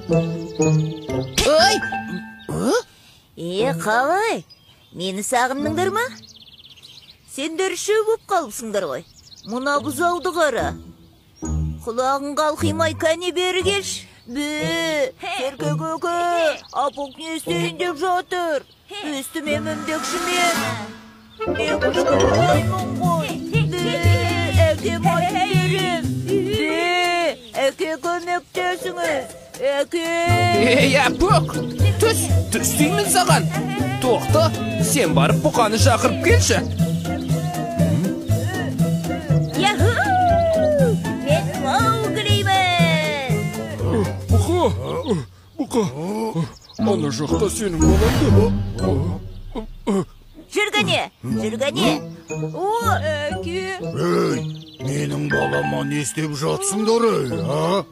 Ай! Е, қалай? Мені сағындыңдар ма? Сендер үшеу боп қалыпсыңдар ғой. Мына бұзауды қара. Құлағың қалқимай, кәне бері келші. Бе, серке көке, Апок не істейін деп жатыр? Үстіме мінбекші ме? Мен кішкентаймын ғой. Бе, әкем айтып берем. Бе, әке, көмектесіңіз. Әке! Ей, Апок! Түс, түс деймін саған. Тоқты, сен барып бұқаны шақырып келші. Яху! Мен Мауглимін! Бұқа, бұқа, ана жақта сенің балаңды. Жүр кәне, жүр кәне. О, әке! Ей, менің балама не істеп жатсыңдар, ей, а?